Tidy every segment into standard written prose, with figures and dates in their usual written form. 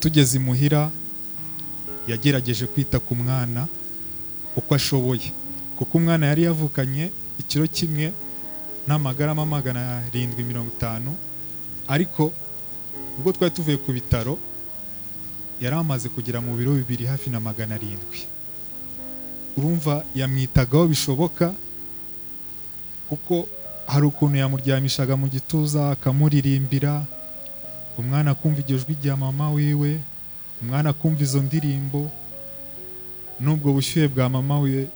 Tugeze imuhira yagerageje kwita ku mwana uko ashoboye, kuko umwana yari yavukanye ikiro kimwe n'amagarama 750, ariko ubwo twari tuvuye ku bitaro yari amaze kugera mu biro 2 hafi na 700. Urumva yamwitagaho bishoboka, kuko hari ukuntu yamuryamishaga mu gituza akamuririmbira, umwana akumva iryo jwi rya mama wiwe, umwana akumva izo ndirimbo n'ubwo bushyuhe bwa mama wiwe.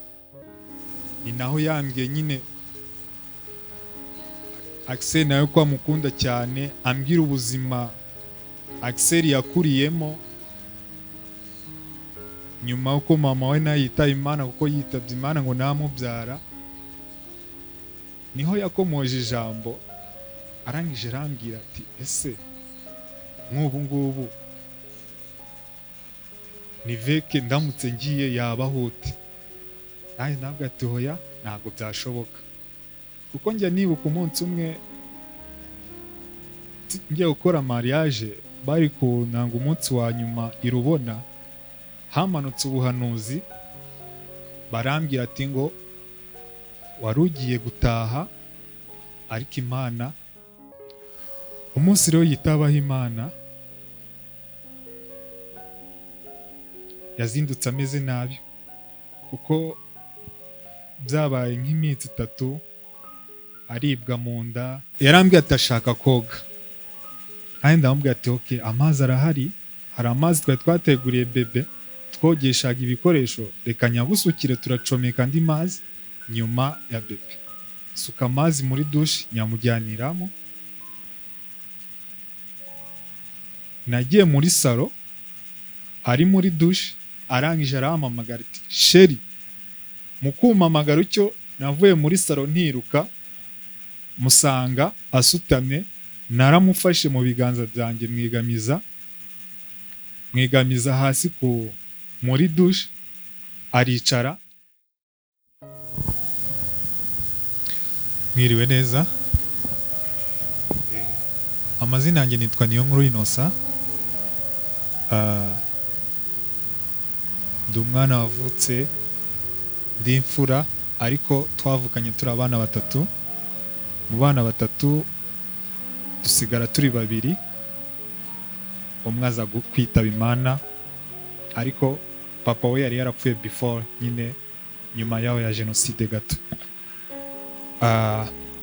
Ni naho yambwiye nyine Axel nawe ko amukunda cyane, ambwira ubuzima Axel yakuriyemo nyuma uko mama we nawe yitaba Imana, kuko yitabye Imana ngo namubyara. Niho yakomoje ijambo arangije arambwira ati ese nk'ubu ngubu Niveke ndamutse ngiye yabahute? Nanjye ntabwo ati hoya ntabwo byashoboka, kuko njya nibuka umunsi umwe ngiye gukora mariage, bari kunanga umunsi wa nyuma irubona, hamanutse ubuhanuzi barambwira ati ngo wari ugiye gutaha ariko Imana. Umunsi rero yitabaho Imana yazindutse ameze nabi, kuko byabaye nk'iminsi 3 aribwa mu nda. Yarambwiye ati ashaka koga, kandi ndamubwira ati okay, amazi arahari, hari amazi twari twateguriye bebe twogeshaga ibikoresho, reka nyagusukire turacomeka andi mazi nyuma ya bebe. Suka amazi muri douche nyamujyaniramo. Nagiye muri salo ari muri douche, arangije arampamagara ati sheri. Mu kumpamagara utyo navuye muri salo ntiruka, musanga asutamye, naramufashe mu biganza byanjye mwigamiza hasi ku muri douche, aricara. Mwiriwe neza. Amazina yanjye nitwa Niyonkuru Innocent. Ndi umwana wavutse ndi imfura, ariko twavukanye turi abana 3. Mu bana 3 dusigara turi 2, umwe aza kwitaba Imana, ariko papa we yari yarapfuye before nyine nyuma yaho ya jenoside gato.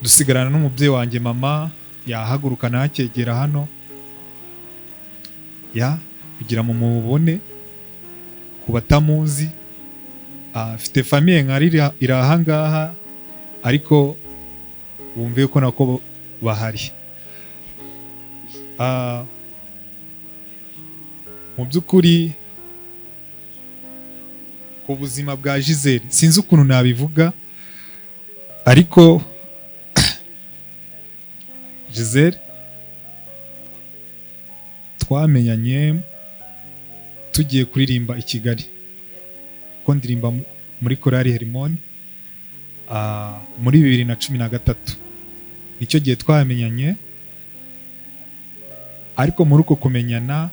Dusigarana n'umubyeyi wanjye mama, yahaguruka nakegera hano ya kugira mu mubone ku batamuzi. Afite famille nkari iri aha ngaha, ariko bumve ko nako bahari. Mu by'ukuri ku buzima bwa Gisele sinzi ukuntu nabivuga, ariko Gisele twamenyanye tugiye kuririmba i Kigali, ko ndirimba muri Korali Herimoni muri 2013 nicyo gihe twamenyanye. Ariko muri uko kumenyana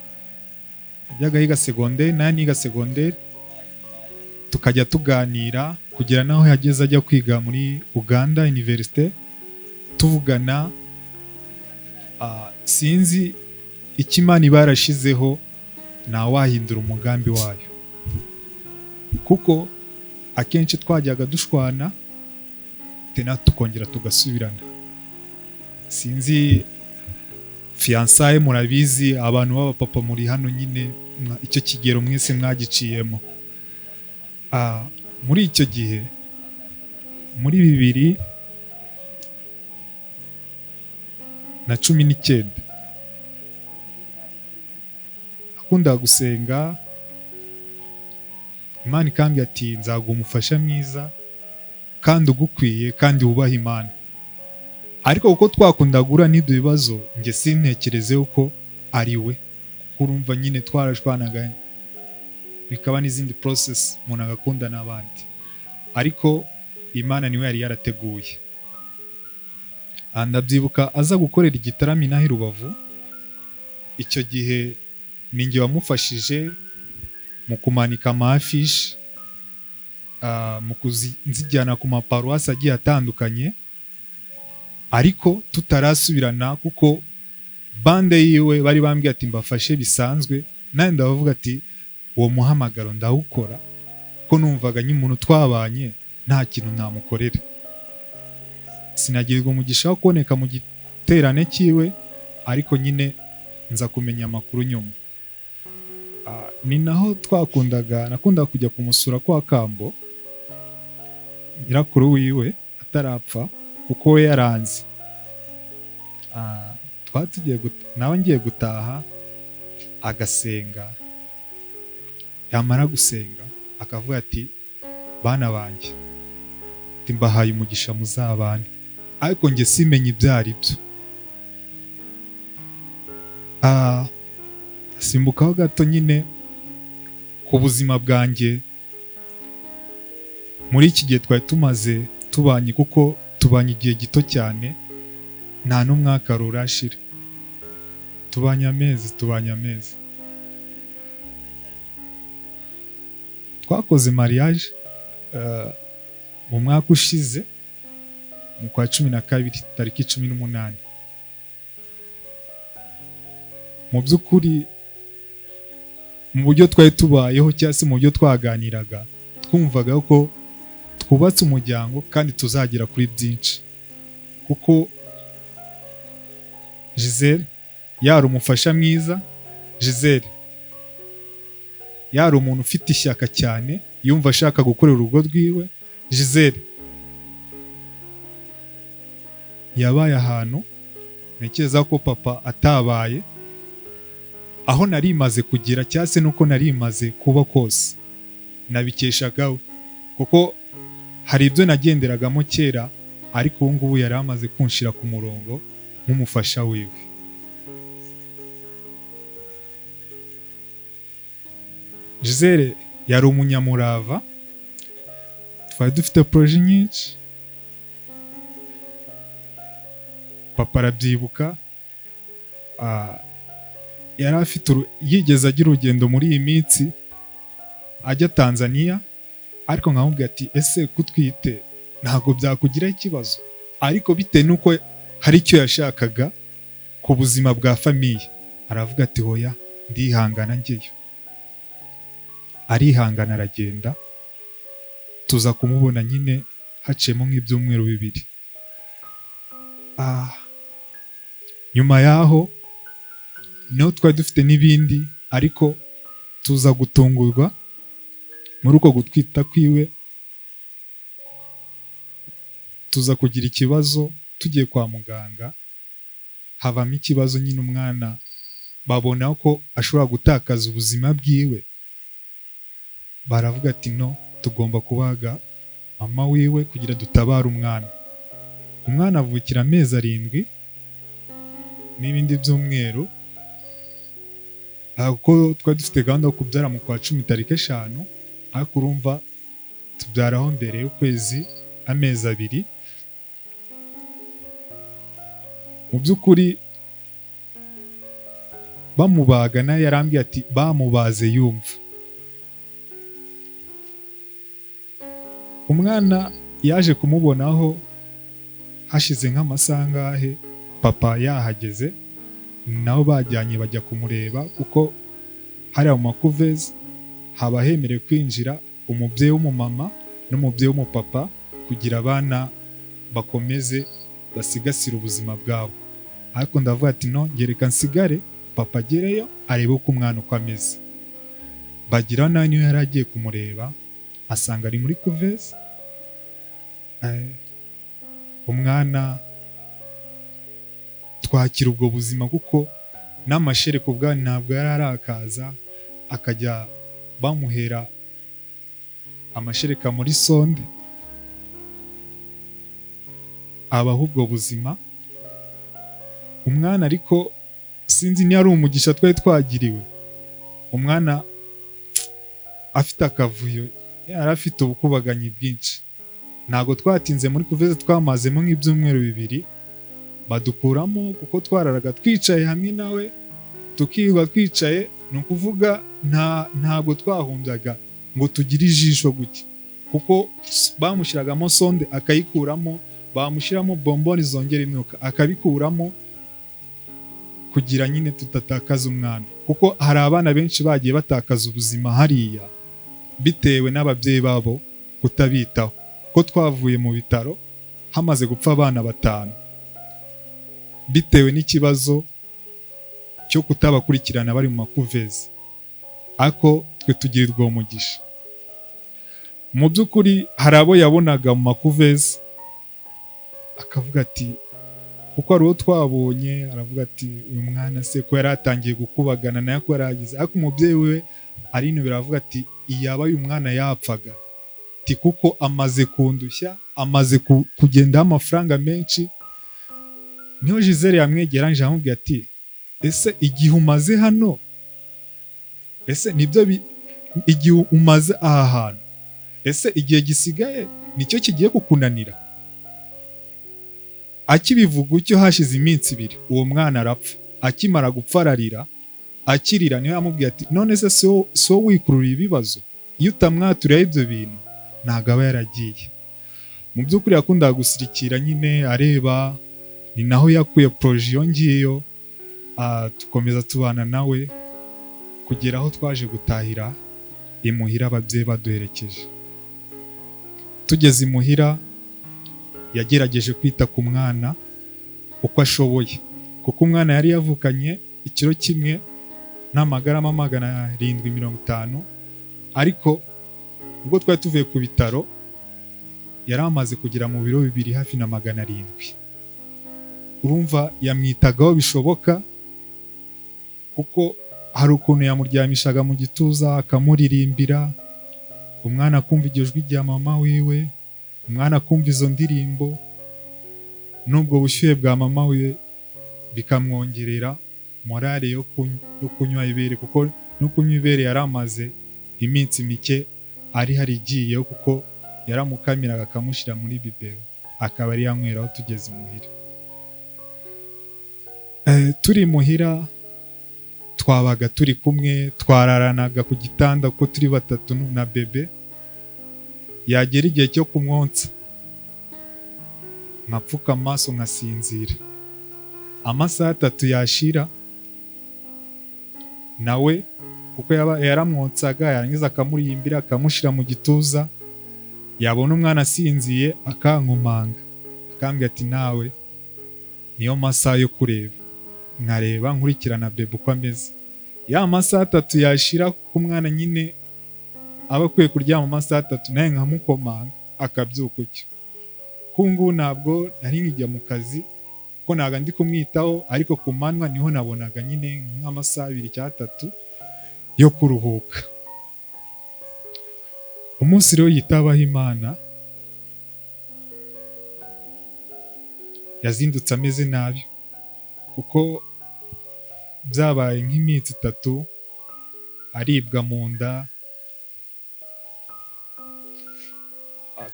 yajyaga yiga secondaire naye niga secondaire, tukajya tuganira kugera naho yageze ajya kwiga muri Uganda University, tuvugana. Sinzi icyo Imana iba yarashizeho, ntawahindura umugambi wayo, kuko akenshi twajyaga dushwana tena tukongera tugasubirana. Sinzi fiançailles murabizi, abantu b'abapapa muri hano nyine icyo kigero mwese mwagiciyemo. Muri icyo gihe muri 2019 nakundaga gusenga, Imana ikambwira ati nzaguha umufasha mwiza kandi ugukwiye kandi wubaha Imana. Ariko kuko twakundagura n'ibyo bibazo, njye sintekereze uko ari we, kuko urumva nyine twarashwanaga bikaba n'izindi process umuntu agakunda n'abandi, ariko Imana niwe yari yarateguye. Ndabyibuka aza gukorera igitaramo inaha i Rubavu, icyo gihe Ninjye wamufashije mu kumanika amafishi, mu kuzijyana ku maparuwasi agiye atandukanye, ariko tutarasubirana kuko bande yiwe bari bambwiye ati mbafashe bisanzwe, nanjye ndabavuga ati uwo muhamagaro ndawukora, ko numvaga nk'umuntu twabanye nta kintu namukorera. Sinagirirwa umugisha wo kuboneka mu giterane cyiwe, ariko nyine nza kumenya amakuru nyuma. Ni naho twakundaga, nakundaga kujya kumusura kwa Kambo nyirakuru wiwe atarapfa, kuko we yaranze. Twari tugiye nawe ngiye gutaha, agasenga, yamara gusenga akavuga ati bana banjye, ati mbahaye umugisha muzabane, ariko njye simenye ibyo ari byo. Simbukaho gato nyine ku buzima bwanjye muri iki gihe twari tumaze tubanye, kuko tubanye igihe gito cyane, nta n'umwaka rurashira, tubanye amezi. Twakoze mariage mu mwaka ushize mu kwa 12 tariki 18. Mu by'ukuri mu buryo twari tubayeho cyangwa se mu buryo twaganiraga, twumvaga ko twubatse umuryango kandi tuzagera kuri byinshi, kuko Gisele yari umufasha mwiza, Gisele yari umuntu ufite ishyaka cyane, yumva ashaka gukorera urugo rwiwe. Gisele yabaye ahantu ntekereza ko papa atabaye, aho nari maze kugera cyangwa se nuko nari maze kuba kose nabikeshaga we, kuko hari ibyo nagenderagamo kera, ariko ubu ngubu yari amaze kunshira ku murongo nk'umufasha wiwe. Gisele yari umunyamurava, twari dufite projet nyinshi, papa arabyibuka. Yari afite yigeze agira urugendo muri iyi minsi ajya Tanzania, ariko nkamubwira ati ese kutwite ntabwo byakugira ikibazo, ariko bitewe nuko hari icyo yashakaga ku buzima bwa famiye, aravuga ati hoya ndihangana ngeyo. Arihangana aragenda, tuza kumubona nyine haciyemo nk'ibyumweru 2. Nyuma yaho niho twari dufite n'ibindi, ariko tuza gutungurwa muri uko gutwita kwiwe, tuza kugira ikibazo tugiye kwa muganga, havamo ikibazo nyine, umwana babona ko ashobora gutakaza ubuzima bwiwe, baravuga ati no, tugomba kubaga mama wiwe kugira dutabare umwana. Umwana avukira amezi 7 n'ibindi byumweru, kuko twari dufite gahunda yo kubyara mu kwa 10 tariki 5, ariko urumva tubyaraho mbere y'ukwezi amezi 2. Mu by'ukuri bamubaga nawe yarambwiye ati bamubaze yumva. Umwana yaje kumubonaho hashize nk'amasaha angahe papa yahageze, nabo bajyanye bajya kumureba, kuko hariya mu makuvezi haba hemerewe kwinjira umubyeyi w'umumama n'umubyeyi w'umupapa, kugira abana bakomeze basigasire ubuzima bwabo. Ariko ndavuga ati no, ngereka nsigare papa agereyo arebe uko umwana uko ameze. Bagira nawe niyo yari agiye kumureba asanga ari muri kuvezi. Umwana twakira ubwo buzima, kuko n'amashereka ubwa ntabwo yari arakaza, akajya bamuhera amashereka muri sonde, abaho ubwo buzima. Umwana ariko sinzi niba ari umugisha twari twagiriwe, umwana afite akavuyo, yari afite ubukubaganyi bwinshi. Ntabwo twatinze muri kuveze, twamazemo nk'ibyumweru 2, badukuramo kuko twararaga twicaye hamwe nawe, tukirwa twicaye Ni ukuvuga ntabwo twahumbyaga ngo tugire ijisho gutya, kuko bamushyiragamo sonde akayikuramo, bamushyiramo bomboni zongera imyuka akabikuramo, kugira nyine tutatakaza umwana. Kuko hari abana benshi bagiye batakaza ubuzima hariya bitewe n'ababyeyi babo kutabitaho. Ko twavuye mu bitaro hamaze gupfa abana 5 bitewe n'ikibazo cyo kutabakurikirana bari mu makuvezi, ariko twe tugirirwa umugisha. Mu by'ukuri hari abo yabonaga mu makuvezi akavuga ati, kuko ari uwo twabonye, aravuga ati uyu mwana se ko yari atangiye gukubagana nayo ko yaragize, ariko umubyeyi we arinubira aravuga ati iyaba uyu mwana yapfaga, ati kuko amaze kundushya, amaze kugendaho amafaranga menshi. Niho Gisele yamwegera nje amubwira ati ese igihe umaze hano, ese nibyo igihe umaze aha hantu, ese igihe gisigaye nicyo kigiye kukunanira? Akibivuga utyo hashize iminsi 2 uwo mwana arapfa. Akimara gupfa ararira, akirira niho yamubwiye ati none se so wikurura ibibazo, iyo utamwaturiye ibyo bintu ntabwo aba yaragiye. Mu by'ukuri yakundaga gusirikira nyine areba, ni naho yakuye projet iyo ngiyo. Tukomeza tubana nawe kugera aho twaje gutahira imuhira ababyeyi baduherekeje. Tugeze imuhira yagerageje kwita ku mwana uko ashoboye, kuko umwana yari yavukanye ikiro kimwe n'amagarama 750, ariko ubwo twari tuvuye ku bitaro yari amaze kugera mu biro 2 hafi na 700. Urumva yamwitagaho bishoboka, kuko hari ukuntu yamuryamishaga mu gituza akamuririmbira, umwana akumva iryo jwi rya mama wiwe, umwana akumva izo ndirimbo n'ubwo bushyuhe bwa mama wiwe, bikamwongerera morale yo kunywa ibere, kuko no kunywa ibere yaramaze iminsi mike ari harigiyeho, kuko yaramukamiraga akamushyira muri bibero akaba ari yanyweraho. Tugeze imuhira, turi muhira twabaga turi kumwe, twararanaga ku gitanda kuko turi 3 na bebe. Yagera igihe cyo kumwonsa nkapfuka amaso nkasinzira, amasaha 3 yashira nawe, kuko yaramwonsaga yarangiza akamurimbira akamushyira mu gituza, yabona umwana asinziye akankomanga akambwira ati nawe niyo masaha yo kureba. Nkareba nkurikirana bebe uko ameze. Ya masaha 3 yashira ku mwana nyine aba akwiye kuryama amasaha 3, naye nkamukomanga akabyuka utyo. Kungu ntabwo nari nkijya mu kazi ko naga ndi kumwitaho, ariko ku manywa niho nabonaga nyine nk'amasaha 2 cyangwa 3 yo kuruhuka. Umunsi rero yitabaho Imana, yazindutse ameze nabi, kuko byabaye nk'iminsi 3 aribwa mu nda,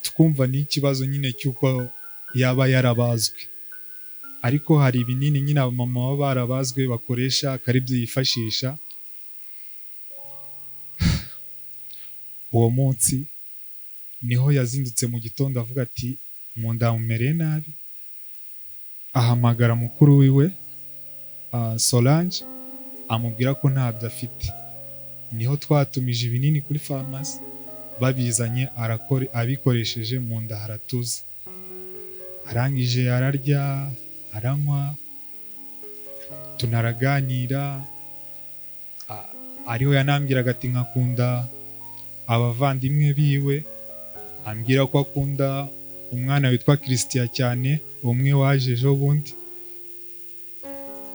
twumva n'ikibazo nyine cy'uko yaba yarabazwe. Ariko hari ibinini nyine abamama baba barabazwe bakoresha akaribyo yifashisha. Uwo munsi niho yazindutse mu gitondo avuga ati mu nda mumereye nabi, ahamagara mukuru wiwe Solange amubwira ko ntabyo afite. Niho twatumije ibinini kuri farumasi, babizanye abikoresheje mu nda haratuza. Arangije ararya aranywa, tunaraganira. Ariho yanambwiraga ati nkakunda abavandimwe biwe, ambwira ko akunda umwana witwa Christian cyane, umwe waje ejo bundi,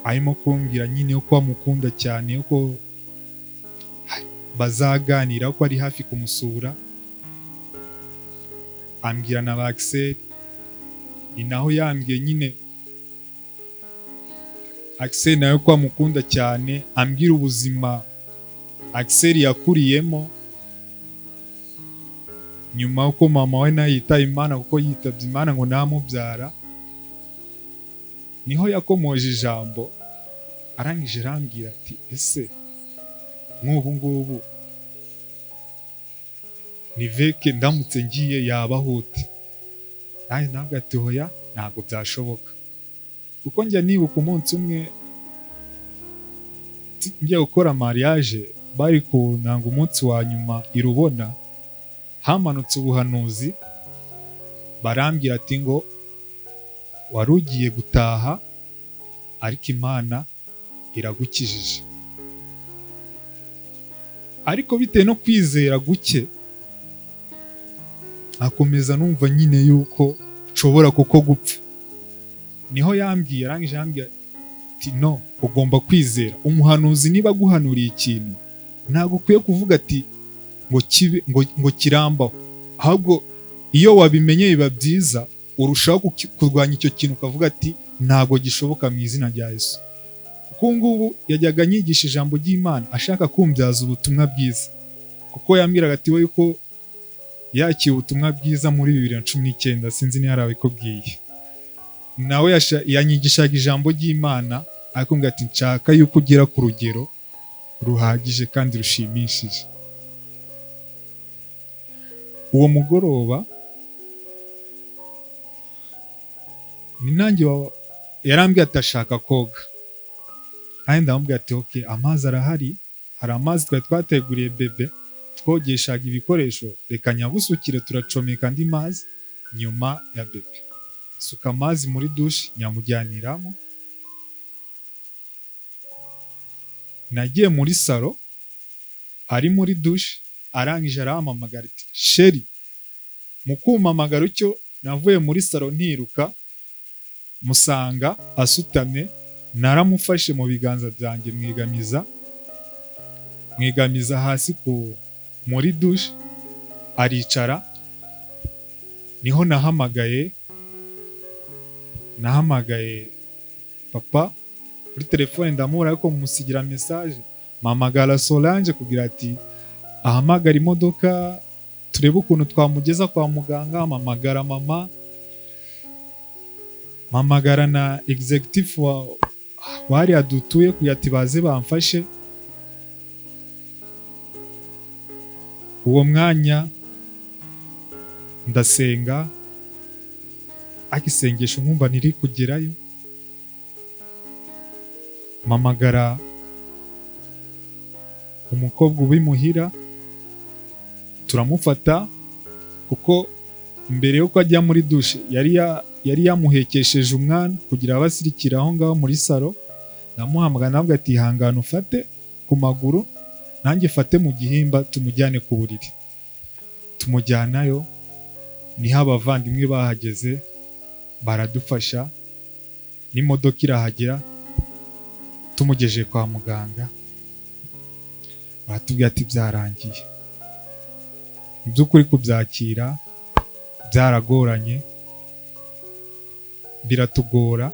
arimo kumbwira nyine uko amukunda cyane, uko bazaganira, uko ari hafi kumusura. Ambwira na ba Axel, ni naho yambwiye nyine Axel nawe ko amukunda cyane, ambwira ubuzima Axel yakuriyemo nyuma uko mama we nawe yitaye Imana, kuko yitabye Imana ngo namubyara. Niho yakomoje ijambo, arangije arambwira ati ese Nk'ubu ngubu ni veke, ndamutse ngiye yabahute? Nanjye ntabwo ati hoya, ntabwo byashoboka, kuko njya nibuka umunsi umwe njya gukora mariage, bari kunanga umunsi wa nyuma i Rubona, hamanutse ubuhanuzi, barambwira ati ngo wari ugiye gutaha ariko Imana iragukijije. Ariko bitewe no kwizera guke, akomeza numva nyine yuko nshobora kuko gupfa. Niho yambwiye, arangije yambwiye ati no, ugomba kwizera umuhanuzi. Niba aguhanuriye ikintu, ntabwo ukwiye kuvuga ati ngo kibe, ngo kirambaho, ahubwo iyo wabimenye biba byiza, urushaho kurwanya icyo kintu, ukavuga ati ntabwo gishoboka mu izina rya Yesu. Kuko ubu ngubu yajyaga anyigisha ijambo ry'Imana ashaka kumbyaza ubutumwa bwiza, kuko yambwiraga ati we yuko yakira ubutumwa bwiza muri 2019, sinzi niba yarabikubwiye. Nawe yanyigishaga ijambo ry'Imana akambwira ati nshaka yuko ugera ku rugero ruhagije kandi rushimishije. Uwo mugoroba ni nanjye yarambwiye ati ashaka koga, kandi ndamubwira ati okay, amazi arahari, hari amazi twari twateguriye bebe twogeshaga ibikoresho, reka nyagusukire, turacomeka andi mazi nyuma ya bebe. Suka amazi muri douche nyamujyaniramo. Nagiye muri salo ari muri douche, arangije arampamagara ati sheri. Mu kumpamagara utyo navuye muri salo ntiruka, musanga asutamye, naramufashe mu biganza byanjye mwigamiza hasi ku muri douche, aricara. Niho nahamagaye papa kuri telefone, ndamubura ariko musigira message, mpamagara Solange kugira ati ahamagara imodoka turebe ukuntu twamugeza kwa muganga, mpamagara mama, mpamagara na executive wa wari adutuye kugira ati baze bamfashe. Uwo mwanya ndasenga, akisengesho nkumva niri kugerayo, mpamagara umukobwa ubimuhira turamufata, kuko mbere yuko ajya muri douche yari yamuhekesheje umwana kugira abasirikira aho ngaho muri salo. Ndamuhamagara navuga ati ihangane ufate ku maguru nanjye fate mu gihimba tumujyane ku buriri. Tumujyanayo, niho abavandimwe bahageze baradufasha, n'imodoka irahagera, tumugejeje kwa muganga baratubwira ati byarangiye. Mu by'ukuri kubyakira byaragoranye, biratugora,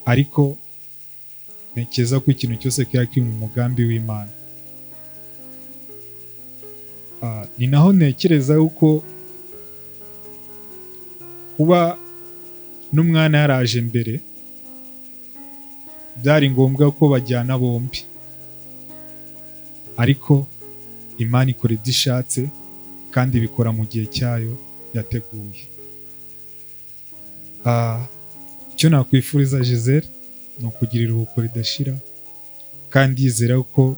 ariko ntekereza ko ikintu cyose kiba kiri mu mugambi w'Imana. Ni naho ntekereza yuko kuba n'umwana yaraje mbere byari ngombwa ko bajyana bombi, ariko Imana ikora ibyo ishatse kandi ibikora mu gihe cyayo yateguye. Icyo nakwifuriza Gisele ni ukugira iruhuko ridashira, kandi yizera ko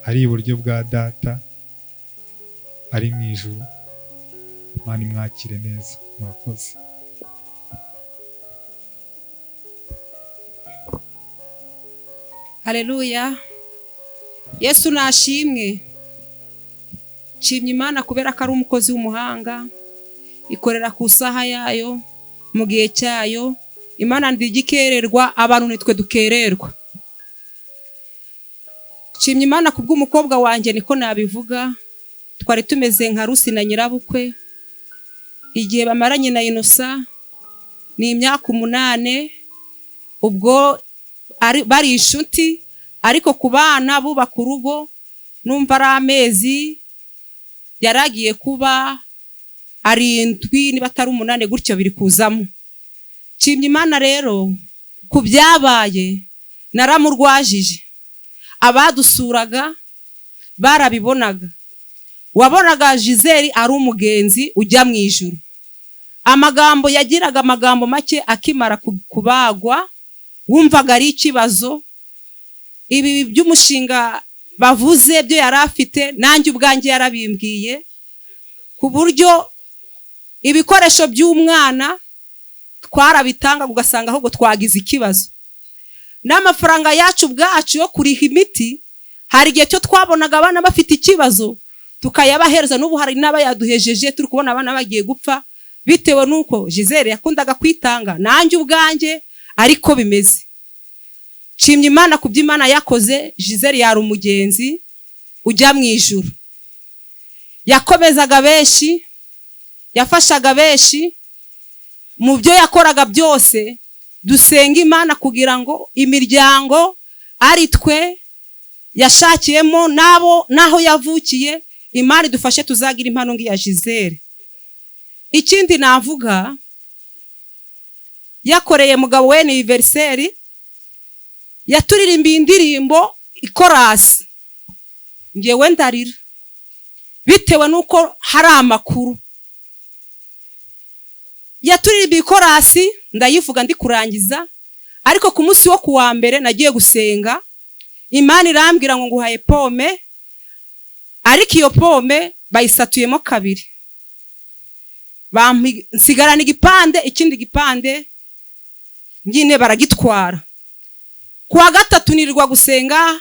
ari iburyo bwa data ari mu ijuru. Imana imwakire neza. Murakoze. Haleluya. Yesu nashimwe. Nshimye Imana kubera ko ari umukozi w'umuhanga, ikorera ku saha yayo mu gihe cyayo. Imana ntigikererwa, abantu nitwe dukererwa. Nshimye Imana kubw'umukobwa wanjye, niko nabivuga. Twari tumeze nka Rusi na nyirabukwe, igihe bamaranye na Inosa ni imyaka 8, ubwo bari inshuti, ariko ku bana bubaka urugo numva ari amezi yaragiye kuba 7 niba atari 8 gutyo biri kuzamo. Nshimye Imana rero ku byabaye, naramurwajije Abadusuraga barabibonaga, wabonaga Gisele ari umugenzi ujya mu ijuru. Amagambo yagiraga, amagambo make. Akimara kubagwa wumvaga ari ikibazo. Ibi by'umushinga bavuze byo yari afite, nanjye ubwanjye yarabimbwiye, ku buryo ibikoresho by'umwana twarabitanga ugasanga ahubwo twagize ikibazo n'amafaranga yacu ubwacu yo kuriha imiti. Hari igihe cyo twabonaga abana bafite ikibazo tukayabahereza. N'ubu hari n'abayaduhejeje turi kubona abana bagiye gupfa, bitewe n'uko Gisele yakundaga kwitanga. Nanjye ubwanjye ariko bimeze. Nshimye Imana ku byo Imana yakoze. Gisele yari umugenzi ujya mu ijuru, yakomezaga benshi, yafashaga benshi mu byo yakoraga byose. Dusenga Imana kugira ngo imiryango ari twe yashakiyemo n'abo n'aho yavukiye, Imana idufashe tuzagira impano nk'iya Gisele. Ikindi navuga, yakoreye mugabo we anniversaire, yaturirimbiye indirimbo ikorasi, ngewe ndarira bitewe n'uko hari amakuru. Yaturirimbiye ikorasi, ndayivuga ndi kurangiza. Ariko ku munsi wo kuwa mbere nagiye gusenga, Imana irambwira ngo nguhaye pome, ariko iyo pome bayisatuyemo kabiri, nsigarana igipande, ikindi gipande nyine baragitwara. Ku wa gatatu nirirwa gusenga,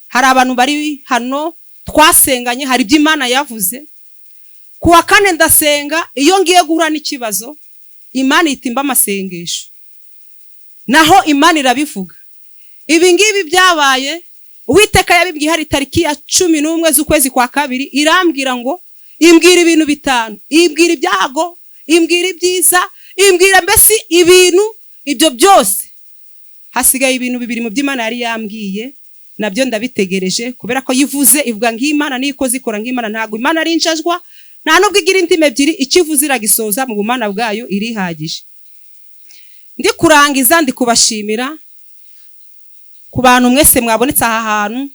hari abantu bari hano twasenganye, hari ibyo Imana yavuze. Ku wa kane ndasenga. Iyo ngiye guhura n'ikibazo, Imana ihita imba amasengesho, naho Imana irabivuga. Ibi ngibi byabaye, Uwiteka yabibwiye hari tariki ya 11 z'ukwezi kwa kabiri. Irambwira ngo, imbwira ibintu bitanu, imbwira ibyago, imbwira ibyiza, imbwira mbese ibintu ibyo byose. Hasigaye ibintu bibiri mu by'Imana yari yambwiye, nabyo ndabitegereje, kubera ko yivuze ivuga nk'Imana, niyo ikoze ikora nk'Imana. Ntabwo Imana ari injajwa, nta nubwo igira indimi ebyiri. Icyo ivuze iragisoza mu bumana bwayo, irihagije. Ndi kurangiza, ndi kubashimira ku bantu mwese mwabonetse aha hantu.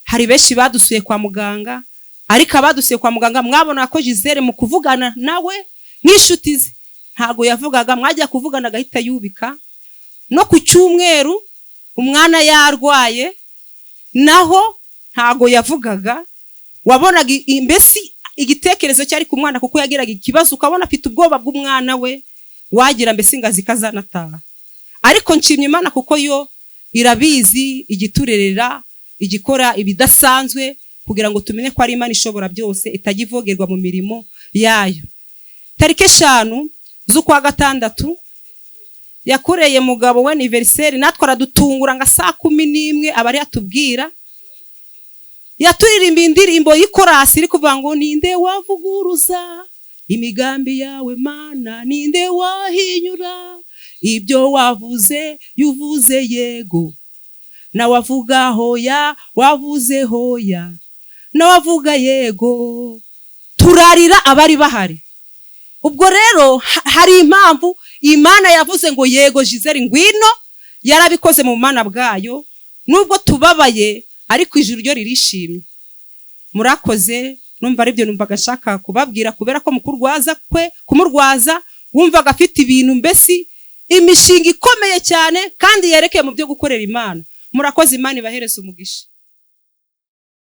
Hari benshi badusuye kwa muganga, ariko abadusuye kwa muganga mwabona ko Gisele mu kuvugana nawe nk'inshuti ze ntabwo yavugaga. Mwajya kuvugana agahita yubika. No ku cyumweru umwana yarwaye, naho ntabwo yavugaga. Wabonaga mbese igitekerezo cyari ku mwana, kuko yagiraga ikibazo ukabona afite ubwoba bw'umwana we, wagira mbese ingazi ikazanataha. Ariko nshimye Imana kuko yo irabizi, igiturerera, igikora ibidasanzwe kugira ngo tumenye ko ari Imana ishobora byose, itajya ivogerwa mu mirimo yayo. Tariki 5 z'ukwa gatandatu yakoreye mugabo we anniversaire, natwe aradutungura nga saa 11 aba ari yatubwira. Yaturirimba indirimbo y'ikorasi iri kuvuga ngo: "Ninde wavuguruza imigambi yawe Mana? Ninde wahinyura ibyo wavuze? Yuvuze yego, nawe avuga hoya, wavuze hoya, nawe avuga yego." Turarira abari bahari. Ubwo rero hari impamvu Imana yavuze ngo: "Yego Gisele, ngwino." Yarabikoze mu bumana bwayo. Nubwo tubabaye, ariko ijuru ryo ririshimye. Murakoze. Numva aribyo numvaga nshaka kubabwira, kubera ko mu kurwaza kwe, kumurwaza, wumvaga afite ibintu mbese imishinga ikomeye cyane kandi yerekeye mu byo gukorera Imana. Murakoze, Imana ibahereze umugisha.